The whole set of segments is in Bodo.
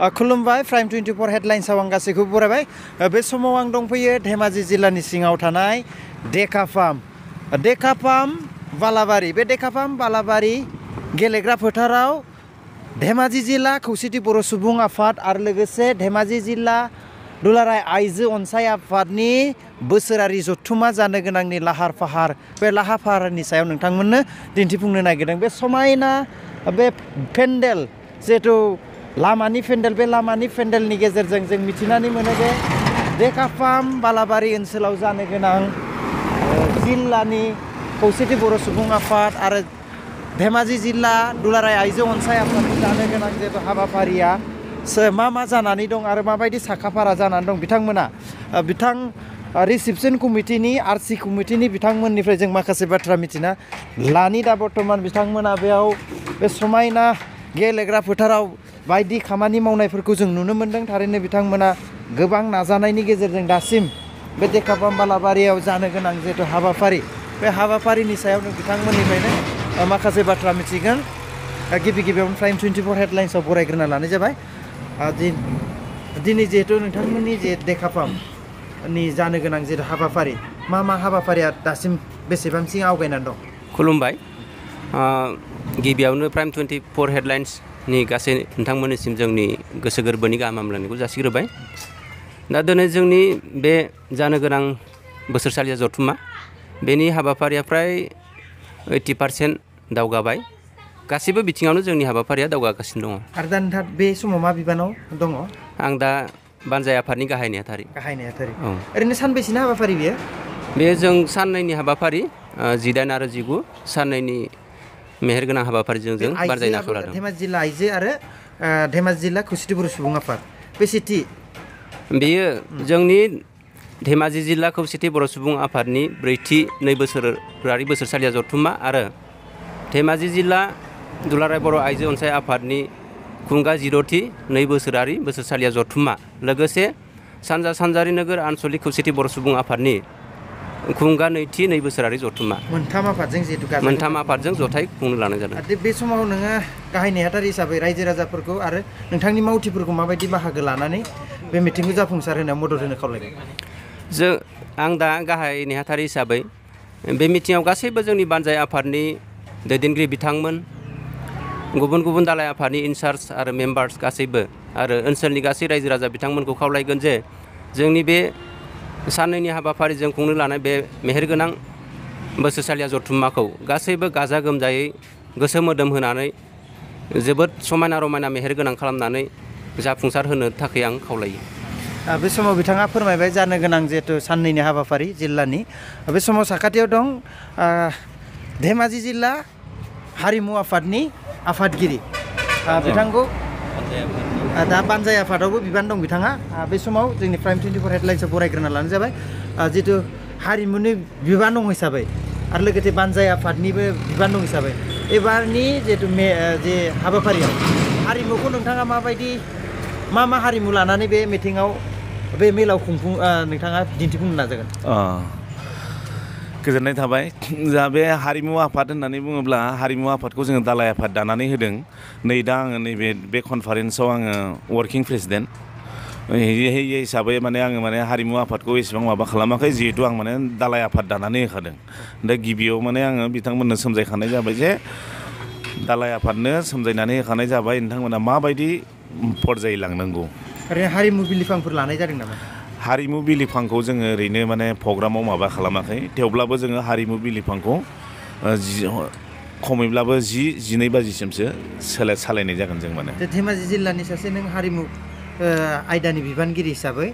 खुलुमबाय प्राइम 24 हेडलाइन्सआव आं गासैखौबो बरायबाय। बे समाव आं दंफैयो धेमाजि जिल्लानि सिङाव थानाय डेकाफार्म बालाबारि। बे डेकाफार्म बालाबारि गेलेग्रा फोथाराव धेमाजि जिल्ला खौसेथि बर' सुबुं आफाद आरो लोगोसे धेमाजि जिल्ला दुलाराय आइजो अनसाय आफादनि बोसोरारि जथुम्मा जानो गोनांनि लाहार फाहार, बे लाहार फाहारनि सायाव नोंथांमोननो दिन्थिफुंनो नागिरदों। बे समायना बे पेन्डेल, जिहेथु लामानि पेन्डेल, बे लामानि पेन्डेलनि गेजेरजों जों मिथिनानै मोनो बे डेकाफार्म बालाबारि ओनसोलाव जानो गोनां जिल्लानि खौसेथि बर' सुबुं आफाद आरो धेमाजि जिल्ला दुलाराय आइजो अनसाय आफादनि जानो गोनां जेबो हाबाफारिया मा जानानै दं आरो माबायदि साखाफारा जानानै दं बिथांमोना रिसेपसन कमिटिनि आरसि कमिटिनि बिथांमोननिफ्राय जों माखासे बाथ्रा मिथिना लानि। दा बर्थमान बिथांमोना बेयाव बे समायना गेलेग्रा फोथाराव बायदि खामानि मावनायफोरखौ जों नुनो मोन्दों। थारैनो बिथांमोना गोबां नाजानायनि गेजेरजों दासिम बे डेकाफार्म बालाबारियाव जानो गोनां जिहेतु हाबाफारि, बे हाबाफारिनि सायाव बिथांमोननिफ्रायनो माखासे बाथ्रा मिथिगोन। गिबि गिबियावनो प्राइम 24 हेडलाइन्सआव बरायग्रोना लानाय जाबाय। दिनै जिहेतु नोंथांमोननि जे डेकाफार्मनि जानो गोनां जिहेतु हाबाफारि, मा हाबाफारिया दासिम बेसेबांसिम आवगायनानै दं? खुलुमबाय। गिबियावनो प्राइम 24 हेडलाइन्सनि गासै नोंथांमोननिसिम जोंनि गोसो गोरबोनि गाहाम हामलायनायखौ जासिग्रोबाय। दा दिनै जोंनि बे जानो गोनां बोसोरसालिया जथुम्मा, बेनि हाबाफारिया फ्राय 80% दावगाबाय। गासैबो बिथिङावनो जोंनि हाबाफारिया दावगागासिनो दङ। आरो दा नोंथाङा बे समाव मा बिबानाव दङ? आं दा बानजाय आफादनि गाहाय नेहाथारि। औ। ओरैनो सानबेसेनि हाबाफारि बेयो? बेयो जों साननैनि हाबाफारि, 18 आरो 19 साननैनि मेहेरगोनां हाबाफारिजों जों बानजायनो आखायाव लादों। धेमाजि जिल्ला आइजो आरो धेमाजि जिल्ला खौसेथि बर' सुबुं आफाद बेसेथि? बेयो जोंनि धेमाजि जिल्ला खौसेथि बर' सुबुं आफादनि 4थि 2 बोसोरारि बोसोरसालिया जथुम्मा आरो धेमाजि जिल्ला दुलाराय बर' आइजो अनसाय आफादनि खुंगा 0थि 2 बोसोरारि बोसोरसालिया जथुम्मा, लोगोसे सानजा सानजारि नोगोर आनसलिक खौसेथि बर' सुबुं आफादनि खुंगा 2थि 2 बोसोरारि जथुम्मा। मोनथाम आफादजों जिहेतु मोनथाम आफादजों जथाय खुंनो लानाय जादों। बे समाव नोङो गाहाय नेहाथारि हिसाबै रायजो राजाफोरखौ आरो नोंथांनि मावथिफोरखौ माबायदि बाहागो लानानै बे मिटिंखौ जाफुंसार होनायाव मदद होनो खावलायदों? आं दा गाहाय नेहाथारि हिसाबै बे मिटिङाव गासैबो जोंनि बानजाय आफादनि दैदेनगिरि बिथांमोन, गुबुन गुबुन दालाय आफादनि इनचार्ज आरो मेम्बार्स गासैबो आरो ओनसोलनि गासै रायजो राजा बिथांमोनखौ खावलायगोन जे जोंनि बे साननैनि हाबाफारिजों खुंनो लानाय बे मेहेरगोनां बोसोरसालिया जथुम्माखौ गासैबो गाजा गोमजायै गोसो मोदोम होनानै जोबोद समायना रमायना मेहेरगोनां खालामनानै जाफुंसार होनो थाखाय आं खावलायो। बे समाव बिथाङा फोरमायबाय जानो गोनां जिहेतु साननैनि हाबाफारि जिल्लानि। बे समाव साखाथियाव दं धेमाजि जिल्ला हारिमु आफादनि आफादगिरि बिथांखौ दा बानजाय आफादावबो बिबान दं बिथाङा। बे समाव जोंनि प्राइम 24 हेडलाइन्सआव बरायग्रोना लानाय जाबाय। जितु हारिमुनि बिबान दं हिसाबै आरो लोगोसे बानजाय आफादनिबो बिबान दं हिसाबै एबारनि जिहेतु जे हाबाफारियाव हारिमुखौ नोंथाङा माबायदि मा हारिमु लानानै बे मिटिङाव बे मेलाव नोंथाङा दिन्थिफुंनो नाजागोन? गोजोननाय थाबाय। जा बे हारिमु आफाद होननानै बुङोब्ला हारिमु आफादखौ जोङो दालाय आफाद दानानै होदों। नै दा आङो नैबे कनफारेन्सआव आङो वार्किं प्रेसिडेन्ट हिसाबै आङो हारिमु आफादखौ एसेबां माबा खालामाखै, जिहेतु आं दालाय आफाद दानानै होखादों। दा गिबियाव आङो बिथांमोननो सोमजायखानाय जाबाय जे दालाय आफादनो सोमजायनानै होखानाय जाबाय नोंथांमोना माबायदि पर्याय लांनांगौ। ओरैनो हारिमु बिलिफांफोर लानाय जादों नामा? हारिमु बिलिफांखौ जोङो ओरैनो प्रग्रामाव माबा खालामाखै, थेवब्लाबो जोङो हारिमु बिलिफांखौ खमैब्लाबो 10-12 बाजिसिमसो सालायनाय जागोन जों। धेमाजि जिल्लानि सासे नों हारिमु आयदानि बिबानगिरि हिसाबै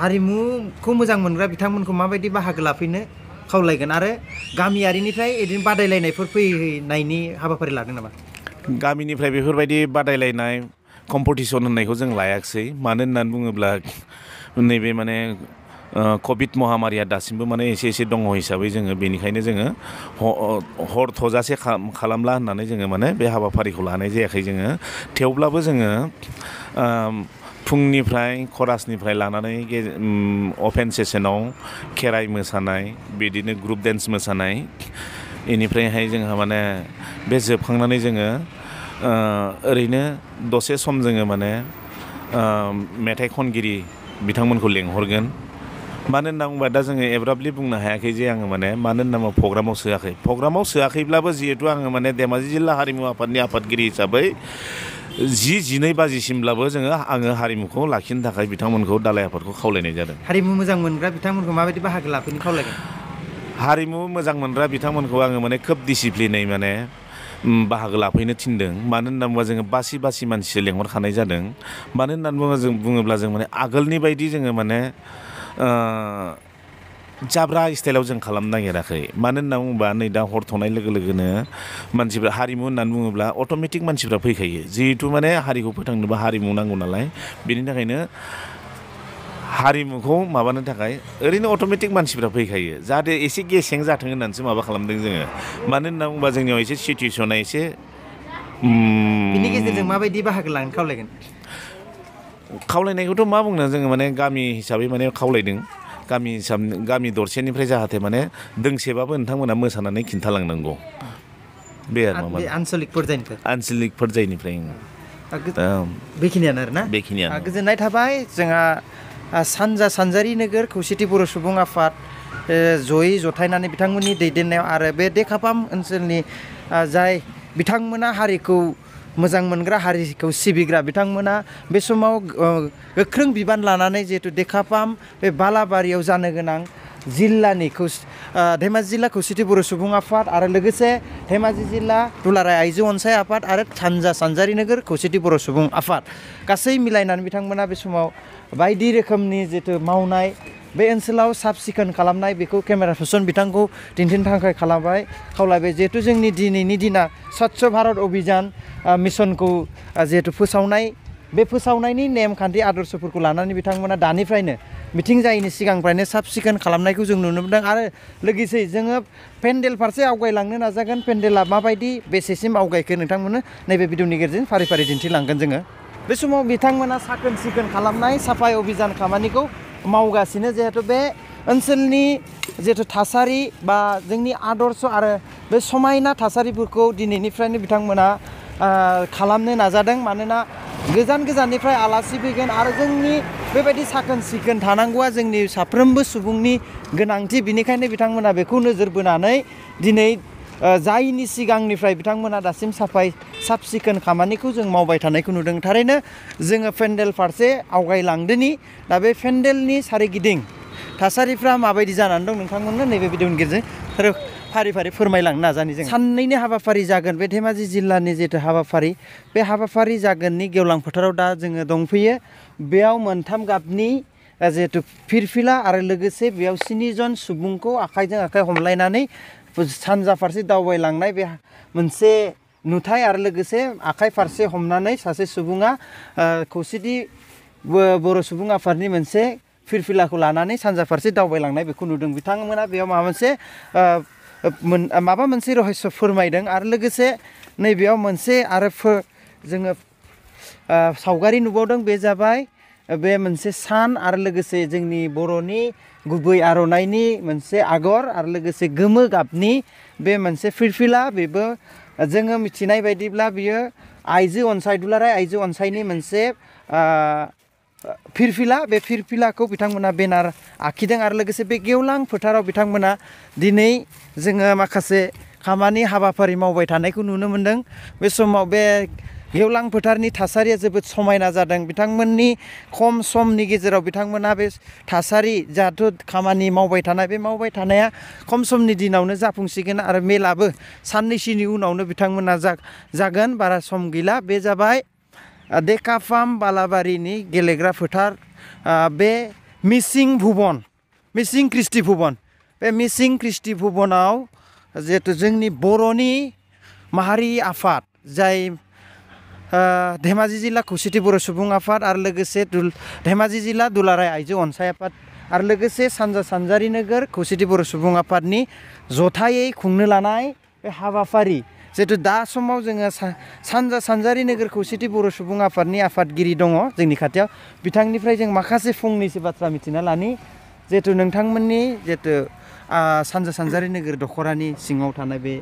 हारिमुखौ मोजां मोनग्रा बिथांमोनखौ माबायदि बाहागो लाफैनो खावलायगोन आरो गामियारिनिफ्राय ओरैनो बादायलायनायफोर फैनायनि हाबाफारि लादों नामा? गामिनिफ्राय बेफोरबायदि बादायलायनाय कम्पिटिसन होननायखौ जों लायाखिसै। मानो होननानै बुङोब्ला नैबे कभिड महामारिया दासिमबो एसे दङ हिसाबै जोङो बेनिखायनो जोङो हर थजासे खालामला होननानै जोङो बे हाबाफारिखौ लानाय जायाखै जोङो। थेवब्लाबो जोङो फुंनिफ्राय खरासनिफ्राय लानानै अपेन सेसनाव खेराइ मोसानाय, बिदिनो ग्रुप डेन्स मोसानाय, बेनिफ्रायहाय जोंहा बे जोबखांनानै जोङो ओरैनो दसे सम जोङो मेथाइ खनगिरि बिथांमोनखौ लेंहरगोन मानो होनना बुङोबा दा जोङो एब्राबलि बुंनो हायाखै जे आङो माने मानो होनना बुङोबा प्रग्रामाव सोआखैब्लाबो जिहेतु आङो माने धेमाजि जिल्ला हारिमु आफादनि आफादगिरि हिसाबै 10-12 बाजिसिमब्लाबो आङो हारिमुखौ लाखिनो थाखाय बिथांमोनखौ दालाइ आफादखौ खावलायनाय जादों। हारिमु मोजां मोनग्रा बिथांमोनखौ माबायदि बाहागो लाफैनो खावलायगोन? हारिमु मोजां मोनग्रा बिथांमोनखौ आङो माने खोब डिसिप्लिनै माने बाहागो लाफैनो थिनदों। मानो होनना बुङोबा जोङो बासि मानसिसो लेंहरखानाय जादों। मानो होननानै बुङोब्ला जों माने आगोलनि बायदि जोङो माने जाब्रा स्टाइलाव जों खालामनो नागिराखै। मानो होनना बुङोबा नै दा हर थौनाय लोगो लोगोनो मानसिफ्रा हारिमु होननानै बुङोब्ला अट'मेटिक मानसिफ्रा फैखायो। जिहेथु माने हारिखौ फोथांनोबा हारिमु नांगौ नालाय बेनि थाखायनो हारिमुखौ माबानो थाखाय ओरैनो अट'मेटिक मानसिफ्रा फैखायो। जाहाथे एसे गेसें जाथों होननानैसो माबा खालामदों जोङो। मानो होनना बुङोबा जोंनियाव एसे सिटुवेसना एसे बिनि गेजेरजों माबायदि बाहागो लानो खावलायगोन? खावलायनायखौथ' मा बुंनो जोङो माने गामि हिसाबै माने खावलायदों। गामि दरसेनिफ्राय जाहाथे माने दोंसेबाबो नोंथांमोना मोसानानै खिन्थालांनांगौ बे आरो बे आन्सलिक पर्जायनिफ्राय बेखिनियानो आरोना बेखिनियानो गोजोननाय थाबाय। जोंहा सानजा सानजारि नोगोर खौसेथि बर' सुबुं आफाद जयै जथायनानै बिथांमोननि दैदेननायाव आरो बे डेकापाम ओनसोलनि जाय बिथांमोना हारिखौ मोजां मोनग्रा हारिखौ सिबिग्रा बिथांमोना बे समाव गोख्रों बिबान लानानै जिहेतु डेकापाम बे बालाबारियाव जानो गोनां जिल्लानि धेमाजि जिल्ला खौसेथि बर' सुबुं आफाद आरो लोगोसे धेमाजि जिल्ला दुलाराय आइजो अनसाय आफाद आरो सानजा सानजारि नोगोर खौसेथि बर' सुबुं आफाद गासै मिलायनानै बिथांमोना बे समाव बायदि रोखोमनि जितु मावनाय बे ओनसोलाव साब सिखोन खालामनाय बेखौ केमेरा पार्सन बिथांखौ दिन्थिनो थाखाय खावलायबाय। जिहेतु जोंनि दिनैनि दिना स्वच्छ भारत अभियान मिशनखौ जिहेतु फोसावनाय बे फोसावनायनि नेमखान्थि आदर्शफोरखौ लानानै बिथांमोना दानिफ्रायनो मिथिं जायैनि सिगांनिफ्रायनो साब सिखोन खालामनायखौ जों नुनो मोनदों। आरो लोगोसे जोङो पेन्डेल फारसे आवगायलांनो नाजागोन। पेन्डेला माबायदि बेसेसिम आवगायखो नोंथांमोननो नैबे भिडिअनि गेजेरजों फारि फारि दिन्थिलांगोन जोङो। बे समाव बिथांमोना साखोन सिखोन खालामनाय साफाय अभियान खामानिखौ मावगासिनो। जिहेतु बे ओनसोलनि जिहेतु थासारि बा जोंनि आदर्श आरो बे समायना थासारिफोरखौ दिनैनिफ्रायनो बिथांमोना खालामनो नाजादों। मानोना गोजान गोजाननिफ्राय आलासि फैगोन आरो जोंनि बेबायदि साखोन सिखोन थानांगौआ जोंनि साफ्रोमबो सुबुंनि गोनांथि। बिनिखायनो बिथांमोना बेखौ नोजोर बोनानै दिनै जायनि सिगांनिफ्राय बिथांमोना दासिम साब सिखोन खामानिखौ जों मावबाय थानायखौ नुदों। थारैनो जोङो पेन्डेल फारसे आवगायलांदोनि दा बे पेन्डेलनि सारिगिदिं थासारिफ्रा माबायदि जानानै दं नोंथांमोननो नैबे भिडिअनि गेजेरजों फारि फारि फोरमायलांनो नाजानि जों। साननैनि हाबाफारि जागोन बे धेमाजि जिल्लानि जिहेतु हाबाफारि बे हाबाफारि जागोननि गेवलां फोथाराव दा जोङो दंफैयो। बेयाव 3 गाबनि जिहेतु फिरफिला आरो लोगोसे बेयाव 7 जन सुबुंखौ आखाइजों आखाइ हमलायनानै सानजा फारसे दावबायलांनाय बे मोनसे नुथाय आरो लोगोसे आखाइ फारसे हमनानै सासे सुबुङा खौसेथि बर' सुबुं आफादनि मोनसे फिरफिलाखौ लानानै सानजा फारसे दावबायलांनाय बेखौ नुदों। बिथांमोना बेयाव माबा मोनसे रहस्य फोरमायदों। आरो लोगोसे नैबेयाव मोनसे आरो जोङो सावगारि नुबावदों। बे जाबाय बे मोनसे सान आरो लोगोसे जोंनि बर'नि गुबै आर'नाइनि मोनसे आगर आरो लोगोसे गोमो गाबनि बे मोनसे फिरफिला। बेबो जोङो मिथिनाय बायदिब्ला बियो दुलाराय आइजो अनसायनि मोनसे फिरफिला। बे फिरफिलाखौ बिथांमोना बेनार आखिदों। आरो लोगोसे बे गेवलां फोथाराव बिथांमोना दिनै जोङो माखासे खामानि हाबाफारि मावबाय थानायखौ नुनो मोनदों। बे समाव बे गेवलां फोथारनि थासारिया जोबोद समायना जादों। बिथांमोननि खम समनि गेजेराव बिथांमोना बे थासारि जाहाथे खामानि मावबाय थानाय बे मावबाय थानाया खम समनि दिनावनो जाफुंसिगोन आरो मेलाबो साननैसोनि उनावनो बिथांमोना जागोन। बारा सम गैला। बे जाबाय डेकापाम बालाबारिनि गेलेग्रा फोथार। बे मिसिं कृष्टि भुबन बे मिसिं कृष्टि भुबनाव जिहेतु जोंनि बर'नि माहारि आफाद जाय धेमाजि जिल्ला खौसेथि बर' सुबुं आफाद आरो लोगोसे धेमाजि जिल्ला दुलाराय आइजो अनसाय आफाद आरो लोगोसे सानजा सानजारि नोगोर खौसेथि बर' सुबुं आफादनि जथायै खुंनो लानाय बे हाबाफारि जिहेतु दा समाव जोङो सानजा सानजारि नोगोर खौसेथि बर' सुबुं आफादनि आफादगिरि दङ जोंनि खाथियाव। बिथांनिफ्राय जों माखासे फंनैसो बाथ्रा मिथिना लानि। जिहेतु नोंथांमोननि जिहेतु सानजा सानजारि नोगोर दख'रानि सिङाव थानाय बे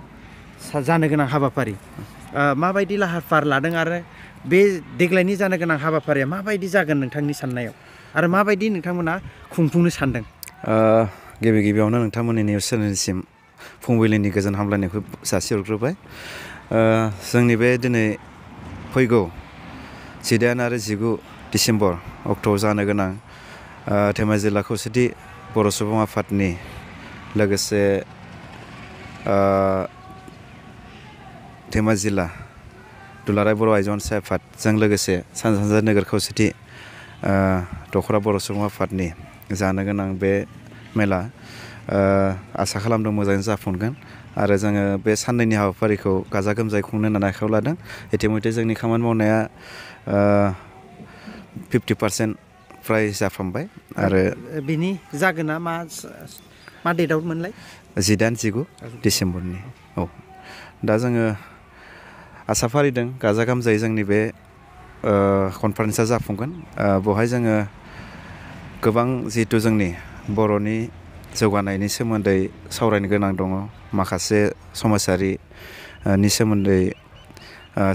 जानो गोनां हाबाफारि माबायदि लाहार फाहार लादों आरो बे देग्लायनि जानो गोनां हाबाफारिया माबायदि जागोन नोंथांनि साननायाव आरो माबायदि नोंथांमोना खुंफुंनो सानदों? गिबि गिबियावनो नोंथांमोननि निउस चेनेलसिम फुंबिलिनि गोजोन हामलायनायखौ जासिहरग्रोबाय। जोंनि बे दिनै फैगौ 18 आरो 19 डिसेम्बर अक्ट'आव जानो गोनां धेमाजि जिल्ला खौसेथि बर' सुबुं आफादनि लोगोसे धेमाजि जिल्ला दुलाराय बर' आइजो अनसाय आफादजों लोगोसे सानजा सानजारि नोगोर खौसेथि दख'रा बर' सुबुं आफादनि जानो गोनां बे मेला आसा खालामदों मोजाङै जाफुंगोन आरो जोङो बे साननैनि हाबाफारिखौ गाजा गोमजायै खुंनो होननानै आखायाव लादों। इतिमধ্যे जोंनि खामानि मावनाया 50% फ्राय जाफ्रामबाय आरो बिनि जागोना मा डेटआव मोनलाय? 18-19 डिसेम्बरनि। औ दा जोङो आसा फारिदों गाजा गोमजायै जोंनि बे कनफारेन्सआ जाफुंगोन। बेवहाय जोङो गोबां जिहेथु जोंनि बर'नि जौगानायनि सोमोन्दै सावरायनो गोनां दङ, माखासे समाजारिनि सोमोन्दै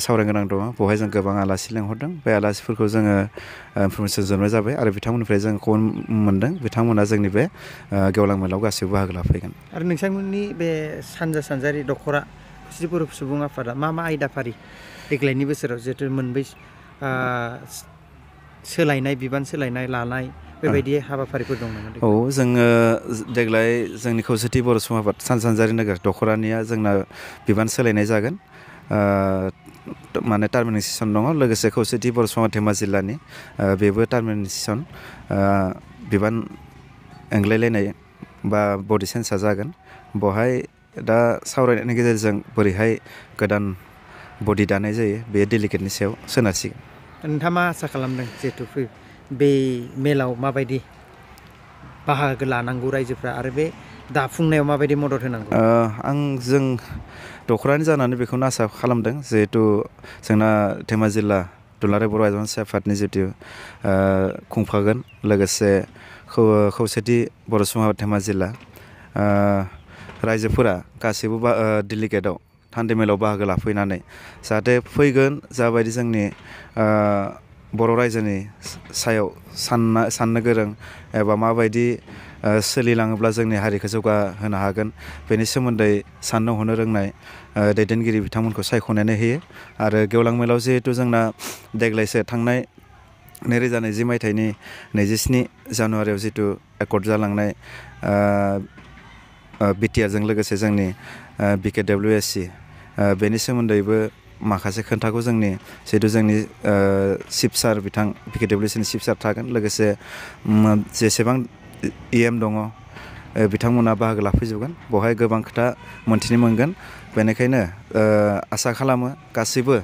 सावरायनो गोनां दङ। बेवहाय जों गोबां आलासि लेंहरदों। बे आलासिफोरखौ जोङो इनफरमेसन जोबनाय जाबाय आरो बिथांमोननिफ्राय जों खबर मोनदों बिथांमोना जोंनि बे गेवलां मेलाव गासैबो बाहागो लाफैगोन। आरो नोंथांमोननि बे सानजा सानजारि दख'रा खौसेथि बर' सुबुं आफादा मा आयदाफारि देग्लायनि बोसोराव जिहेथु मोनबै सोलायनाय बिबान सोलायनाय लानाय बेबायदि हाबाफारिफोर दं नामा? औ जोङो देग्लाय जोंनि खौसेथि बर' सुबुं आफाद सानजा सानजारि नोगोर दख'रानिया जोंना बिबान सोलायनाय जागोन। माने टार्मिनेसन दङ। लोगोसे खौसेथि बर' सुबुं आफाद धेमाजि जिल्लानि बेबो टार्मिनेसन बिबान एंग्लायलायनाय बा बडि चेन्जआ जागोन। बेवहाय दा सावरायनायनि गेजेरजों बोरैहाय गोदान बडि दानाय जायो बे डेलिगेटनि सायाव सोनारसिगोन। नोंथाङा मा आसा खालामदों जिहेथु बे मेलाव माबायदि बाहागो लानांगौ रायजोफ्रा आरो बे दाफुंनायाव माबायदि मदद होनांगौ? जों दख'रानि जानानै बेखौनो आसा खालामदों जिहेथु जोंना धेमाजि जिल्ला दुलाराय बर' आइजो अनसाय आफादनि जितु खुंफागोन लोगोसे खौसेथि बर' सुबुं आफाद धेमाजि जिल्ला रायजोफोरा गासैबो डेलिगेटआव थान्दै मेलाव बाहागो लाफैनानै जाहाथे फैगोन जाबायदि जोंनि बर' रायजोनि सायाव साननो गोरों एबा माबायदि सोलिलाङोब्ला जोंनि हारिखौ जौगाहोनो हागोन बेनि सोमोन्दै साननो हनो रोंनाय दैदेनगिरि बिथांमोनखौ सायख'नानै होयो। आरो गेवलां मेलाव जिहेथु जोंना देग्लायसो थांनाय 2020 मायथाइनि 27 जानुवारियाव जिथु एकर्ड जालांनाय बिटिआरजों लोगोसे जोंनि BKWSC बेनि सोमोन्दैबो माखासे खोन्थाखौ जोंनि जिहेतु जोंनि चिफ सार बिथां BKWSCनि चिफ सार थागोन लोगोसे जेसेबां EM दङ बिथांमोना बाहागो लाफैजोबगोन। बेवहाय गोबां खोथा मोन्थिनो मोनगोन। बेनिखायनो आसा खालामो गासैबो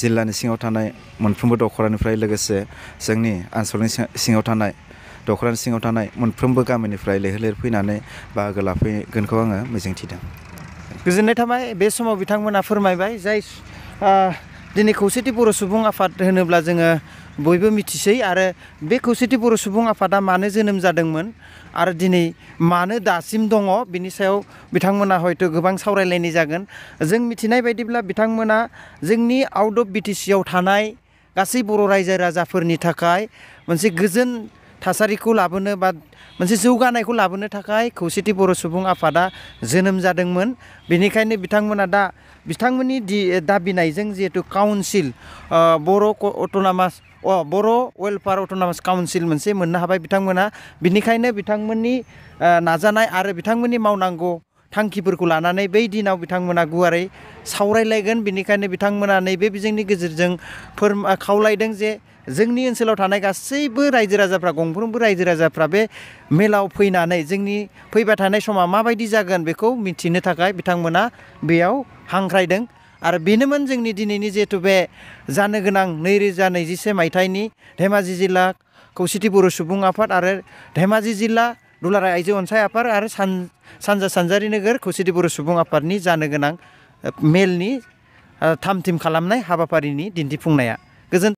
जिल्लानि सिङाव थानाय मोनफ्रोमबो दख'रानिफ्राय लोगोसे जोंनि ओनसोलनि सिङाव थानाय दख'रानि सिङाव थानाय मोनफ्रोमबो गामिनिफ्राय लैहोर लैहोर फैनानै बाहागो लाफैगोनखौ आङो मिजिंथिदों। गोजोननाय थाबाय। बे समाव बिथांमोना फोरमायबाय जाय दिनै खौसेथि बर' सुबुं आफाद होनोब्ला जोङो बयबो मिथिसै आरो बे खौसेथि बर' सुबुं आफादा मानो जोनोम जादोंमोन आरो दिनै मानो दासिम दङ बिनि सायाव बिथांमोना हयथ' गोबां सावरायलायनाय जागोन। जों मिथिनाय बायदिब्ला बिथांमोना जोंनि आउट अफ BTC आव थानाय गासै बर' रायजो राजाफोरनि थाखाय मोनसे गोजोन थासारिखौ लाबोनो बा मोनसे जौगानायखौ लाबोनो थाखाय खौसेथि बर' सुबुं आफादा जोनोम जादोंमोन। बेनिखायनो बिथांमोना दा बिथांमोननि दाबिनायजों जिहेतु काउन्सिल बर' वेलफेयार अट'नमास काउन्सिल मोनसे मोननो हाबाय बिथांमोना। बिनिखायनो बिथांमोननि नाजानाय आरो बिथांमोननि मावनांगौ थांखिफोरखौ लानानै बै दिनाव बिथांमोना गुवारै सावरायलायगोन। बिनिखायनो बिथांमोना नैबे बिजोंनि गेजेरजों खावलायदों जे जोंनि ओनसोलाव थानाय गासैबो रायजो राजाफ्रा गंफ्रोमबो रायजो राजाफ्रा बे मेलाव फैनानै जोंनि फैबाय थानाय समा माबायदि जागोन बेखौ मिथिनो थाखाय बिथांमोना बेयाव हांख्रायदों। आरो बेनोमोन जोंनि दिनैनि जिहेतु बे जानो गोनां 2021 मायथाइनि धेमाजि जिल्ला खौसेथि बर' सुबुं आफाद आरो धेमाजि जिल्ला दुलाराय आइजो अनसाय आफाद आरो सानजा सानजारि नोगोर खौसेथि बर' सुबुं आफादनि जानो गोनां मेलनि थाम थिम खालामनाय हाबाफारिनि दिन्थिफुंनाया।